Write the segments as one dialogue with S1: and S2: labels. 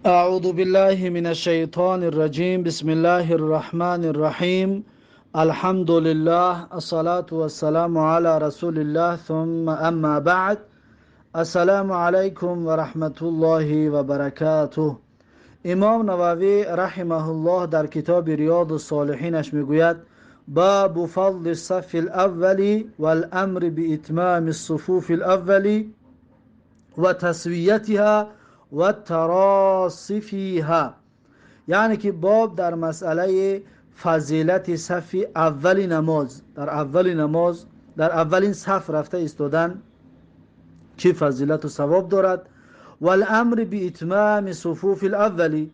S1: أعوذ بالله من الشيطان الرجيم. بسم الله الرحمن الرحيم. الحمد لله، الصلاة والسلام على رسول الله، ثم أما بعد. السلام عليكم ورحمة الله وبركاته. امام نووی رحمه الله در کتاب ریاض الصالحینش میگوید: باب فضل الصف الأول والأمر بإتمام الصفوف الأول وتسویتها والتراص فيها. یعنی که باب در مسئله فضیلت صف اول نماز، در اول نماز، در اولین صف رفته ایستادن چه فضیلت و ثواب دارد، والامر باتمام صفوف الاول،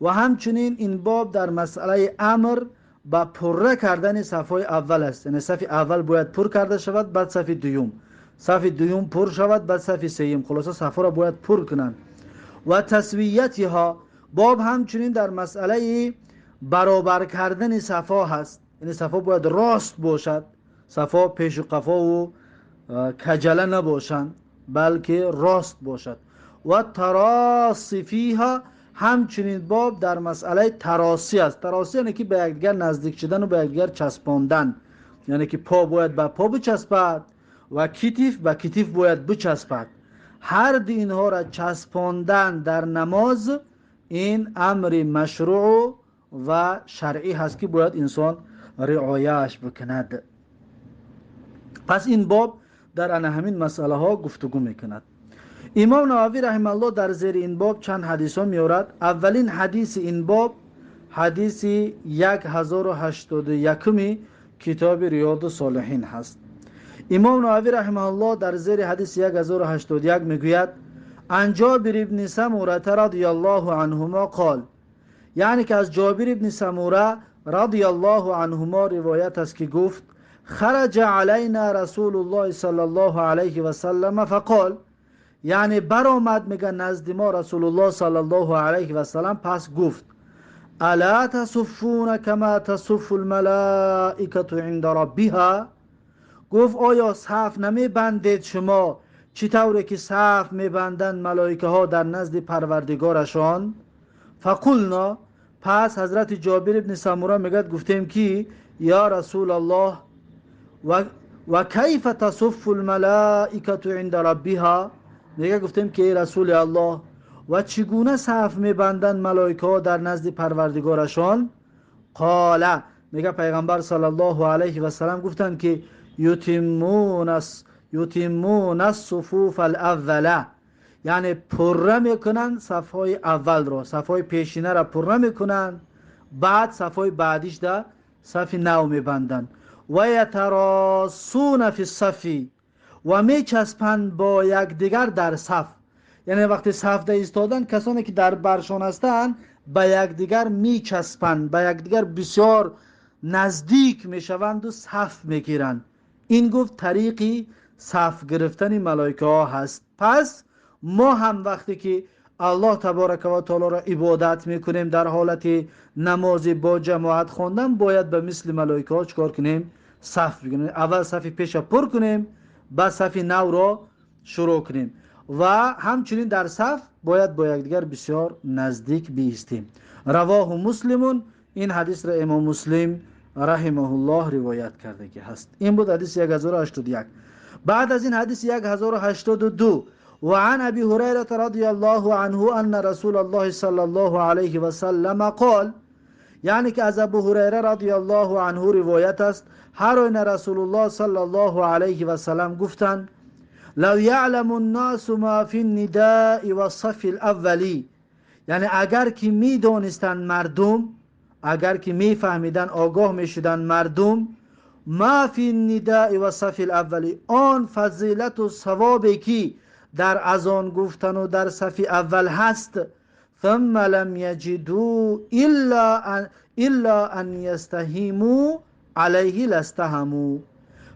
S1: و همچنین این باب در مسئله امر به پره کردن صفهای اول است. یعنی صف اول باید پر کرده شود، بعد صف دوم، صف دوم پر شود، بعد صف سوم. خلاصه صفها را باید پر کنند. و تسویتها، باب همچنین در مسئله برابر کردن صفها هست. یعنی صفها باید راست باشد، صفها پیش و قفا و کجله نباشند، بلکه راست باشد. و تراص فیها، همچنین باب در مسئله تراصی است. تراصی یعنی که به یکدیگر نزدیک شدن و به یکدیگر چسباندن، یعنی که پا باید به پا بچسبد و کتف به کتف باید بچسبد. هر دو اینها را چسباندن در نماز این امر مشروع و شرعی هست که باید انسان رعایش بکند. پس این باب در ان همین مسئله ها گفتگو میکند. امام نووی رحمه الله در زیر این باب چند حدیث ها میورد. اولین حدیث این باب حدیث 1081 کتاب ریاض الصالحین هست. امام نووی رحمه الله در زیر حدیث 1081 میگوید: عن جابر ابن سمره رضی الله عنهما قال، یعنی که از جابر ابن سمره رضی الله عنهما روایت است که گفت: خرج علینا رسول الله صلی الله علیه و سلم فقال، یعنی برآمد میگه نزد ما رسول الله صلی الله علیه و سلم، پس گفت: الا تصفون کما تصف الملائکه عند ربها؟ گفت آیا صف نمی بندید شما چطوری که صف میبندند ملائکه ها در نزد پروردگارشان؟ فقلنا، پس حضرت جابر ابن سموره میگد گفتیم که یا رسول الله و کیف تصف الملائکه عند ربها؟ میگه گفتیم که ای رسول الله و چگونه صف میبندند ملائکه ها در نزد پروردگارشان؟ قال، میگه پیغمبر صلی الله علیه و سلم گفتند که یتمون الصفوف الاول، یعنی پره میکنند صفهای اول را، صفهای پیشینه را پره میکنند، بعد صفهای بعدیش در صف نو میبندند. و یتراصون فی الصف، و میچسبند با یکدیگر در صف. یعنی وقتی صف ده ایستادن، کسانی که در برشان هستند به یکدیگر میچسبند، به یکدیگر بسیار نزدیک میشوند و صف میگیرند. این گفت طریقی صف گرفتن ملائکه ها هست. پس ما هم وقتی که الله تبارک و تعالی را عبادت میکنیم، در حالت نماز با جماعت خواندن، باید به مثل ملائکه ها چکار کنیم؟ صف بگیریم. اول صف پیش پر کنیم، بعد صف نو را شروع کنیم و همچنین در صف باید با یکدیگر بسیار نزدیک بیستیم. رواه مسلمون، این حدیث را امام مسلم رحمه الله روایت کرده که هست. این بود حدیث 1081. بعد از این حدیث 1082: وعن ابي هريره رضي الله عنه ان رسول الله صلى الله عليه وسلم قال، یعنی که از ابو هریره رضی الله عنه روایت است، هر آینه رسول الله صلی الله علیه و سلم گفتند: لو یعلم الناس ما فی النداء والصف الاولی، یعنی اگر که میدانستند مردم، اگر که میفهمیدن، آگاه میشدن مردم، ما فی النداء و صف الاولی، آن فضیلت و ثوابی که در اذان گفتن و در صف اول هست، ثم لم یجدوا الا ان یستهیموا علیه لاستهموا.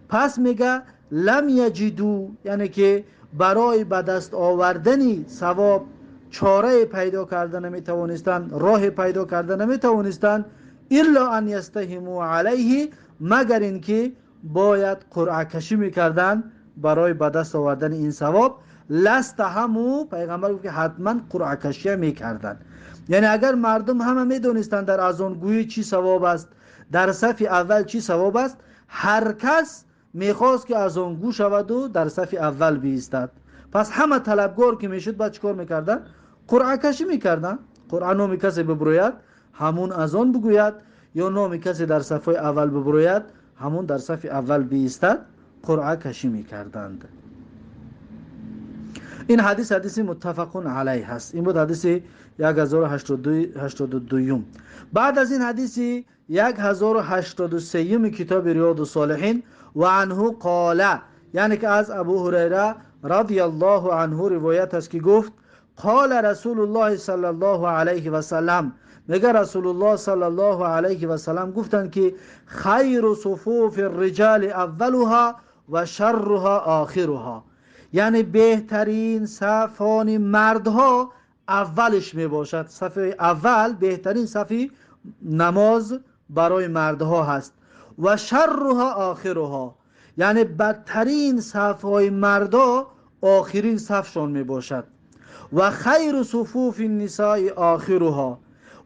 S1: پس میگه لم یجدوا، یعنی که برای به دست آوردن ثواب چاره پیدا کرده نمیتوانستند، راه پیدا کرده نمیتوانستند، الا ان یستهموا علیه، مگر اینکه باید قرعه کشی میکردن برای به دست آوردن این ثواب. لستهمو پیغمبر گفت که حتما قرعه کشی میکردند. یعنی اگر مردم همه میدونستند در اذان گویی چی ثواب است، در صف اول چی ثواب است، هر کس میخواست که اذان گو شود و در صف اول بیستد. پس همه طلبگار که میشد بعد چیکار میکردن؟ قرعه کشی میکردن. قرعه نام کسی ببروید همون اذان بگوید، یا نام کسی در صف اول ببروید همون در صف اول بیستد، قرعه کشی میکردند. این حدیث حدیث متفق علیه هست. این بود حدیث 1082. بعد از این حدیث 1083 کتاب ریاض الصالحین و عنه قال، یعنی که از ابو هریره رضی الله عنه روایت است که گفت قال رسول الله صلی الله علیه و سلم، میگه رسول الله صلی الله علیه و سلم گفتند که خیر صفوف الرجال اولها و شرها آخرها، یعنی بهترین صفان مردها اولش می باشد. صف اول بهترین صف نماز برای مردها هست. و شرها آخرها، یعنی بدترین صفهای مردها آخرین صفشان می باشد. و خیر صفوف النساء آخرها،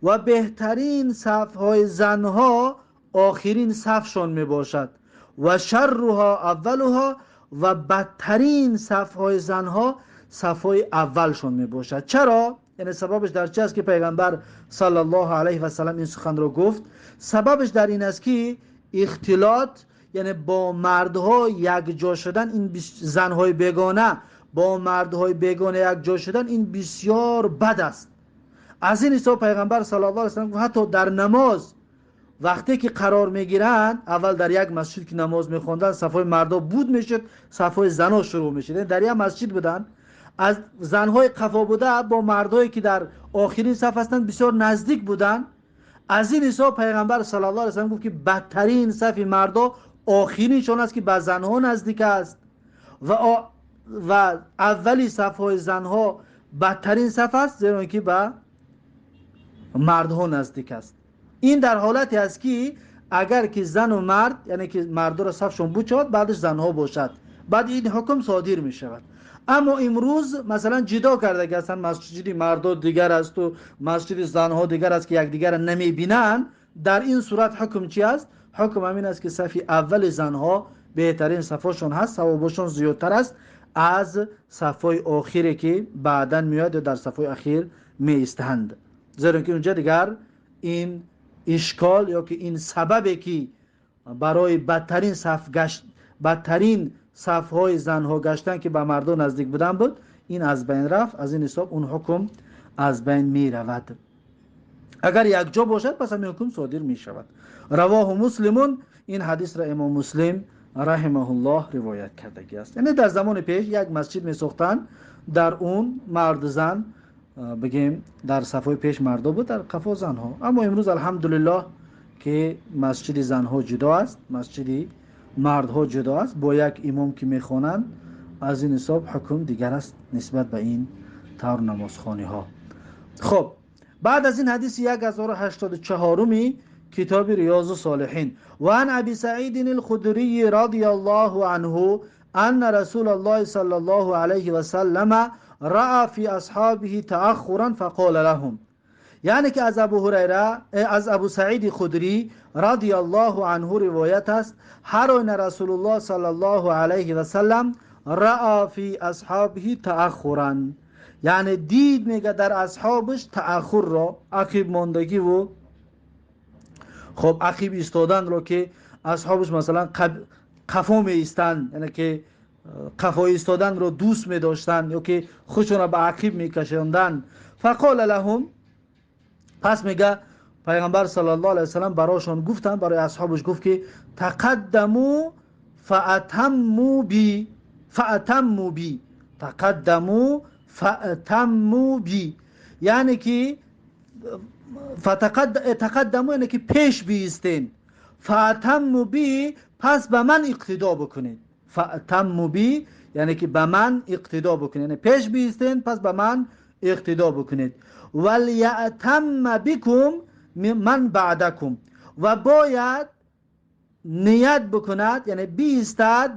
S1: و بهترین صفهای زنها آخرین صفشان می باشد. و شرها اولها، و بدترین صفهای زنها صفهای اولشان می باشد. چرا؟ یعنی سببش در چه است که پیغمبر صلی الله علیه و سلم این سخن را گفت؟ سببش در این است که اختلاط، یعنی با مردها یک جا شدن، این زنهای بیگانه با مردهای بیگانه یک جا شدن، این بسیار بد است. از این حساب پیغمبر صلی الله علیه و سلم حتی در نماز وقتی که قرار میگیرند، اول در یک مسجد که نماز میخوندن صفای مردا بود میشد، صفای زنا شروع میشد. در یک مسجد بودن، از زنهای قفا بوده با مردایی که در آخرین صف هستند بسیار نزدیک بودن. از این حساب پیغمبر صلی الله علیه و سلم گفت که بدترین صف مردا آخرینشان است که به زنها نزدیک است، و اولی صفهای زنها بدترین صف است، زیرا که به مردها نزدیک است. این در حالتی است که اگر که زن و مرد، یعنی که مرد را صفشون بود شود، بعدش زنها باشد، بعد این حکم صادر می شود. اما امروز مثلا جدا کرده که اصلا مسجد مردا دیگر است و مسجد زنها دیگر است که یکدیگر را نمی بینند، در این صورت حکم چی است؟ حکم همین است که صف اول زنها بهترین صفاشون هست، ثوابشون زیادتر است از صفای آخری که بعدا میاد یا در صفای اخیر می ایستند، زیرا که اونجا دیگر این اشکال یا که این سببی که برای بدترین صف گشت، بدترین صفهای زنها گشتن که به مردان نزدیک بودن بود، این از بین رفت. از این حساب اون حکم از بین می رود. اگر یک جا باشد پس همین حکم صادر می شود. رواه مسلمون، این حدیث را امام مسلم رحمه الله روایت کردگی است. یعنی در زمان پیش یک مسجد می ساختن، در اون مرد زن بگیم در صفای پیش مردا بود، در قفا زنها. اما امروز الحمدلله که مسجد زنها جدا است، مسجد مردها جدا است، با یک امام که میخوانند، از این حساب حکم دیگر است نسبت به این طور نمازخوانی ها. خب بعد از این حدیث 1084 کتاب ریاض الصالحین، و عن ابی سعید الخدری رضی الله عنه ان رسول الله صلی الله علیه و سلم رأى فی اصحابه تأخرا فقال لهم، یعنی که از ابو هریره، از ابو سعید خدری رضی الله عنه روایت است، هر آن رسول الله صلی الله علیه و سلم رأى فی اصحابه تأخرا، یعنی دید میگه در اصحابش تأخر را، عقب ماندگی و خب عقب ایستادن را که اصحابش مثلا قفا می ایستند، یعنی که قفا ایستادن را دوست می داشتند یا که خودشون را به عقب می کشاندن. فقال لهم، پس میگه پیغمبر صلی الله علیه وسلم براشون گفتن، برای اصحابش گفت که تقدموا فاتموا بی، فاتموا بی، تقدموا فاتموا بی، یعنی که تقدموا یعنی که پیش بیستین، فاتموا بی پس به من اقتدا بکنید، فاتموا بی یعنی که به من اقتدا بکنید، یعنی پیش بیستین پس به من اقتدا بکنید. ولیأتم بکم من بعدکم، و باید نیت بکند، یعنی بیستد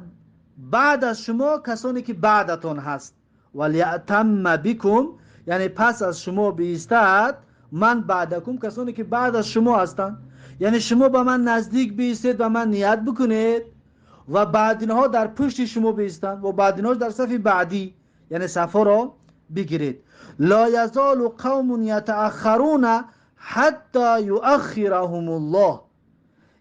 S1: بعد از شما کسانی که بعدتون هست، وليأتم بكم، یعنی پس از شما بیستد، من بعدکم، کسانی که بعد از شما هستند، یعنی شما به من نزدیک بیستید و من نیت بکنید و بعد اینها در پشت شما بیستند و بعد اینها در صف بعدی، یعنی صفها را بگیرید. لا یزال قوم یتأخرون حتی یؤخرهم الله،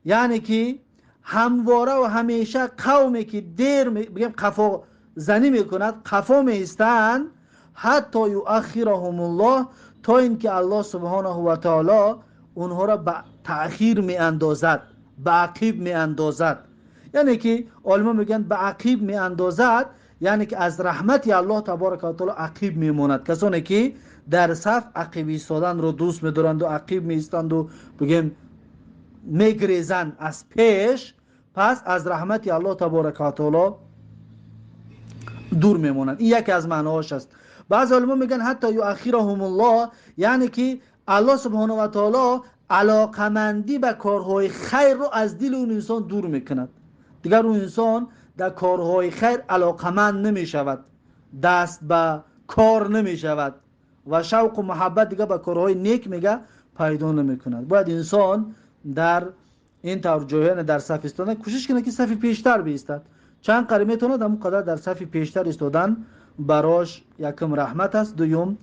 S1: یعنی که همواره و همیشه قومی که دیر بگیم قفا زنی میکند، قفا میایستند، حتی یؤخرهم الله، تا اینکه الله سبحانه و تعالی اونها را به تأخیر میاندازد، به عقیب میاندازد. یعنی که علما میگن به عقیب میاندازد، یعنی که از رحمت الله تبارک و تعالی عقیب میماند. کسانی که در صف عقیب ایستادن رو دوست میدارند و عقیب میایستند و بگیم میگریزند از پیش، پس از رحمت الله تبارک و تعالی دور میمونند. این یکی از معناهاش است. بعض علما میگن حتی یؤخرهم الله، یعنی که الله سبحانه و تعالی علاقمندی به کارهای خیر رو از دل اون انسان دور میکند. دیگر اون انسان در کارهای خیر علاقمند نمیشود، دست به کار نمیشود و شوق و محبت دیگه به کارهای نیک میگه پیدا نمیکند. باید انسان در این طور جایان در صف ایستادن کوشش کنه که صف پیشتر بیستد. چند قدر میتونه همون قدر در صف پیشتر ایستادن براش یکم رحمت است، دوم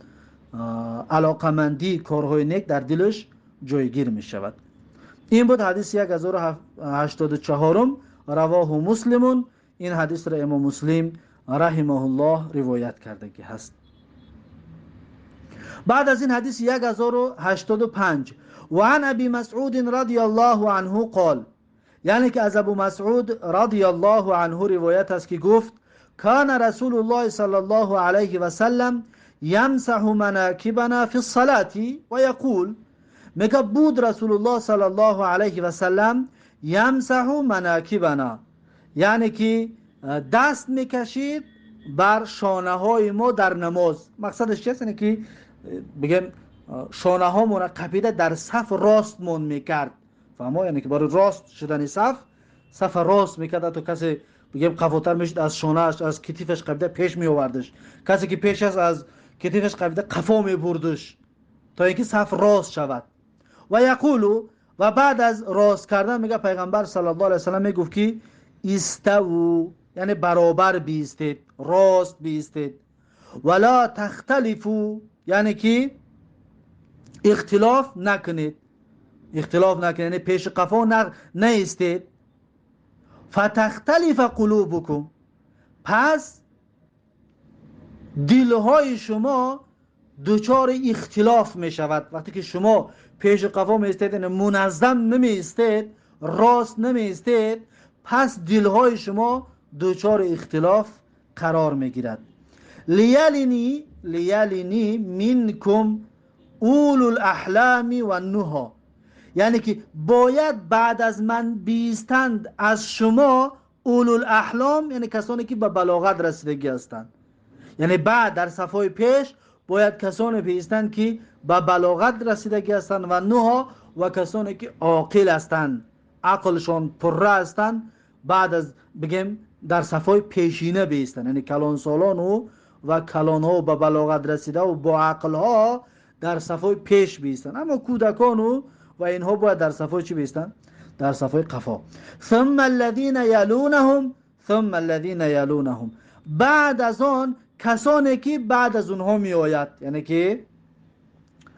S1: علاقمندی کارهای نیک در دلش جایگیر می شود. این بود حدیث 1084، رواه مسلمون. این حدیث را امام مسلم رحمه الله روایت کرده که هست. بعد از این حدیث 1085، و عن ابی مسعود رضی الله عنه قال، یعنی که از ابو مسعود رضی الله عنه روایت است که گفت کان رسول الله صلی الله علیه و سلم یمسح مناکبنا فی الصلاة و یقول، میگه بود رسول الله صلی الله علیه و سلم یمسح مناکبنا، یعنی که دست میکشید بر شانه های ما در نماز. مقصدش چیست؟ یعنی که بگیم شانه ها را قپیده در صف راست مون میکرد. فهمو؟ یعنی که برای راست شدن صف، صف راست میکرد تا کسی بگیم قفاتر میشد از شانهش، از کتیفش قپیده پیش میآوردش، کسی که پیش است از کتیفش قپیده قفا میبردش تا اینکه صف راست شود. و یقولو، و بعد از راست کردن میگه پیغمبر صلی الله علیه و سلم میگفت که استووا، یعنی برابر بیستید، راست بیستید، ولا تختلفوا، یعنی که اختلاف نکنید، اختلاف نکنید، یعنی پیش قفا نیستید. فتختلف قلوبکم، پس دلهای شما دچار اختلاف می شود. وقتی که شما پیش قفا می ایستید، یعنی منظم نمی ایستید، راست نمی ایستید، پس دلهای شما دچار اختلاف قرار می گیرد. لیلنی منکم اولو الاحلام و النهی، یعنی که باید بعد از من بیستند از شما اولو الاحلام، یعنی کسانی که به بلاغت رسیدگی هستند. یعنی بعد در صفهای پیش باید کسانی بیستند که به بلاغت رسیدگی هستند و نهی، و کسانی که عاقل هستند، عقلشان پره هستند، بعد از بگیم در صفهای پیشینه بیستند، یعنی کلان سالان و کلان ها به بلاغت رسیده و با عقل ها در صفهای پیش بیستند. اما کودکان و اینها باید در صفهای چی بیستند؟ در صفهای قفا. ثم الذین یلونهم، ثم الذین یلونهم، بعد از آن کسانی که بعد از اونها می آید، یعنی که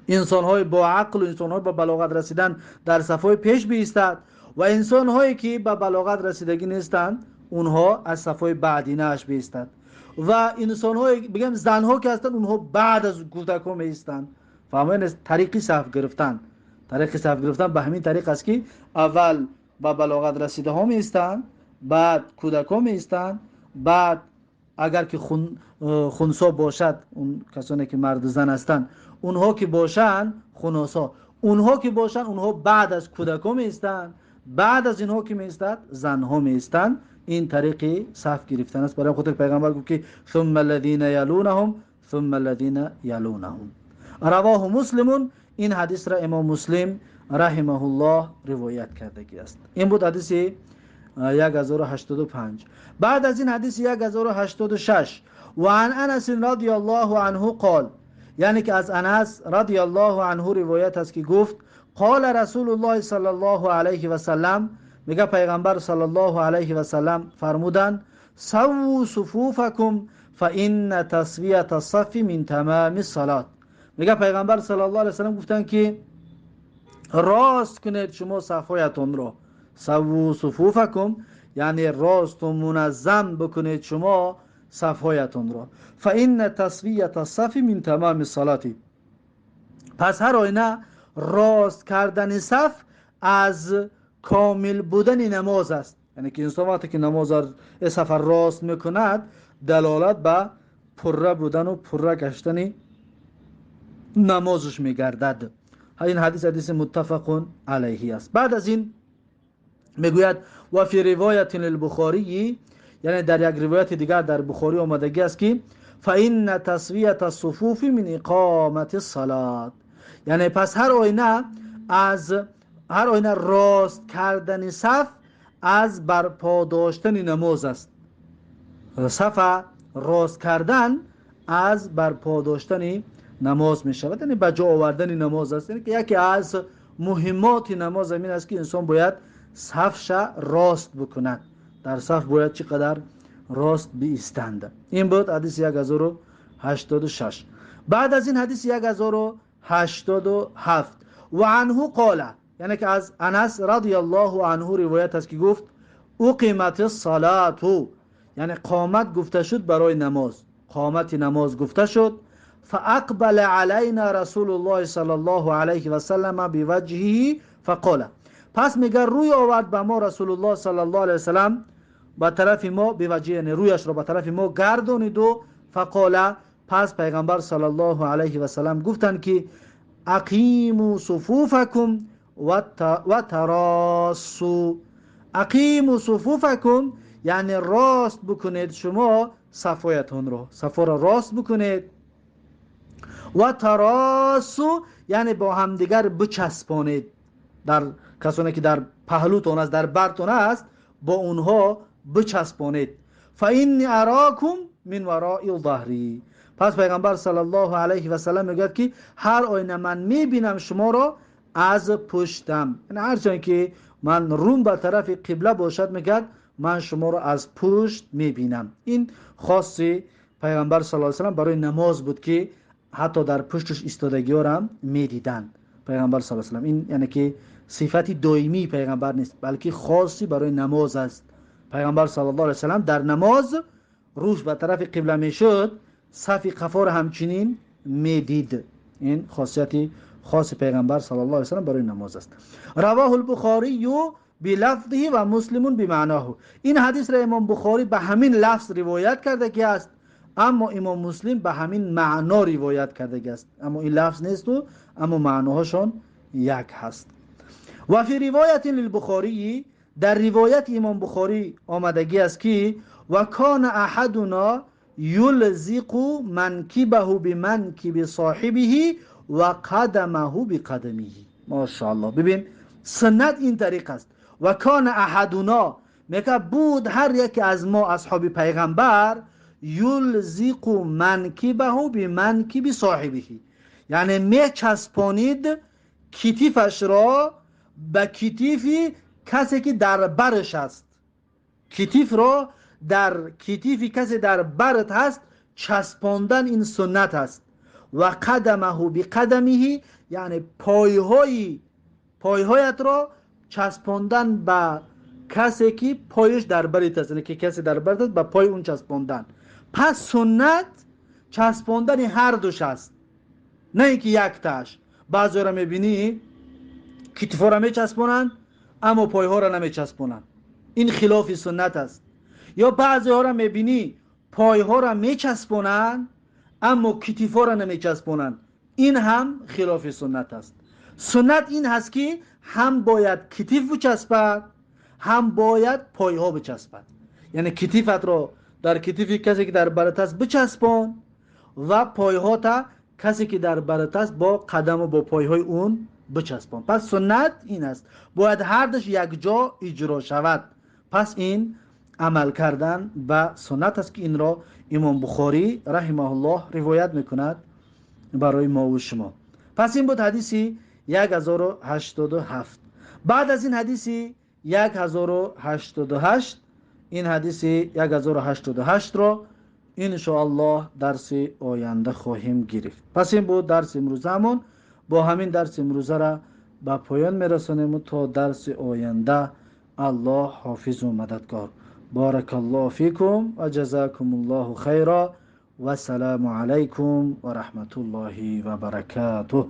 S1: انسان های با عقل و انسان های با بلاغت رسیدن در صفهای پیش بیستد و انسان هایی که به بلاغت رسیدگی نیستند اونها از صفهای بعدینش بیستد و انسان های بگم زن ها که هستند اونها بعد از کودک ها می ایستند. فهمیدن؟ طریقی صف گرفتن، طریق صف گرفتن به همین طریق است که اول به بلاغت رسیده ها می ایستند، بعد کودک ها می ایستند، بعد اگر که خنثی باشد، اون کسانی که مرد زن هستند اونها که باشند خنثی، اونها که باشند اونها بعد از کودک ها می ایستند، بعد از اینها که می ایستند زنها می ایستند. این طریق صف گرفتن است. برای خاطر پیغمبر گفت که ثم الذین یلونهم ثم الذین یلونهم. رواه مسلم. این حدیث را امام مسلم رحمه الله روایت کرده است. این بود حدیث 1085. بعد از این حدیث 1086، و عن انس رضی الله عنه قال، یعنی که از انس رضی الله عنه روایت است که گفت قال رسول الله صلی الله علیه و سلم، میگه پیغمبر صلی الله علیه و سلم فرمودند سووا صفوفکم فان تسویه الصف من تمام الصلاه. میگه پیغمبر صلی الله علیه و سلم گفتند که راست کنید شما صفهایتان را. سووا صفوفکم یعنی راست و منظم بکنید شما صفهایتان را. فان تسویه الصف من تمام الصلاه، پس هر آینه راست کردن صف از کامل بودن نماز است. یعنی که انسان وقتی که نماز سفر راست میکند دلالت به پره بودن و پره گشتن نمازش میگردد. این حدیث حدیث متفق علیه است. بعد از این میگوید و فی روایت للبخاری، یعنی در یک روایت دیگر در بخاری آمدگی است که فان تسویه الصفوف من اقامت الصلاه، یعنی پس هر آینه از هر آینه راست کردن صف از برپا داشتن نماز است. صف راست کردن از برپا داشتن نماز می شود، یعنی به جا آوردن نماز است. یعنی که یکی از مهمات نماز این است که انسان باید صفش راست بکند، در صف باید چقدر راست بیستند. این بود حدیث 1086. بعد از این حدیث 1087 و عنه قال، یعنی که از انس رضی الله عنه روایت است که گفت اقیمت الصلاه، یعنی قامت گفته شد برای نماز، قامت نماز گفته شد. فاقبل علینا رسول الله صلی الله علیه و سلم بوجهه فقال، پس میگه روی آورد به ما رسول الله صلی الله علیه و سلم به طرف ما، بوجهه یعنی رویش را به طرف ما گردانید و فقال، پس پیغمبر صلی الله علیه و سلم گفتند که اقیموا صفوفکم و تراسوا. اقیموا صفوفکم یعنی راست بکنید شما صفایتون رو، صفا را راست بکنید. و تراسوا یعنی با همدیگر بچسبانید، در کسانی که در پهلوتون است، در برتون است، با اونها بچسبانید. فانی اراکم من وراء ظهری، پس پیغمبر صلی الله علیه و سلم میگوید که هر آینه من میبینم شما را از پشتم، یعنی هر جایی که من روم به طرف قبله باشد میگه من شما را از پشت میبینم. این خاص پیغمبر صلی الله علیه و سلم برای نماز بود که حتی در پشتش ایستادگی ها را هم میدیدند پیغمبر صلی الله علیه و سلم. این یعنی که صفت دائمی پیغمبر نیست، بلکه خاصی برای نماز است. پیغمبر صلی الله علیه و سلم در نماز روش به طرف قبله میشد، صف قفا را همچنین میدید. این خاصیت خاص پیغمبر صلی الله علیه و سلم برای نماز است. رواه البخاری بلفظه و مسلم بمعناه. این حدیث را امام بخاری به همین لفظ روایت کرده که است، اما امام مسلم به همین معنا روایت کرده است، اما این لفظ نیست و اما معناهاشون یک هست. و فی روایت للبخاری، در روایت امام بخاری آمدگی است که و کان احدنا یلزق منکبه بمنکب صاحبه و قدمه بقدمه. ماشاءالله، ببین سنت این طریق است. و کان احدنا میگه بود هر یک از ما اصحاب پیغمبر یلزق منکبه بمنکب صاحبه، یعنی میچسبانید کتیفش را به کتیف کسی که در برش است. کتیف را در کتیف کسی در برت هست چسباندن این سنت است. و قدمه بقدمه یعنی پایهایت را چسباندن به کسی که پایش در برت است، یعنی که کسی در برت است به پای اون چسباندن. پس سنت چسباندن هر دوش است، نه اینکه یک تاش. بعضی را میبینی کتفا را میچسبانند اما پایها را نمیچسبانند، این خلاف سنت است. یا بعضی ها را میبینی پایها را میچسبانند اما کتفا را نمیچسبانند، این هم خلاف سنت است. سنت این هست که هم باید کتف بچسبد هم باید پایها بچسبد، یعنی کتفت را در کتف کسی که در برت است بچسبان و پایها تا کسی که در برت است با قدم و با پایهای اون بچسبان. پس سنت این است، باید هر دوش یک جا اجرا شود. پس این Амал кардан ба суннат аст, ки инро Имом Бухорӣ раҳимаҳуллоҳ ривоят мекунад барои мову шумо. Пас ин буд ҳадиси 1087. Баъд аз ин ҳадиси 1088, ин ҳадиси 1088-ро иншоаллоҳ дарси оянда хоҳем гирифт. Пас ин буд дарси имрӯзаамон. Бо ҳамин дарси имрӯзара ба поён мерасонему то дарси оянда Аллоҳ ҳофизу мададгор. Баракаллоҳу фикум ва ҷазакумуллоҳу хайра. Вассалому алайкум ва раҳматуллоҳи ва баракатуҳ.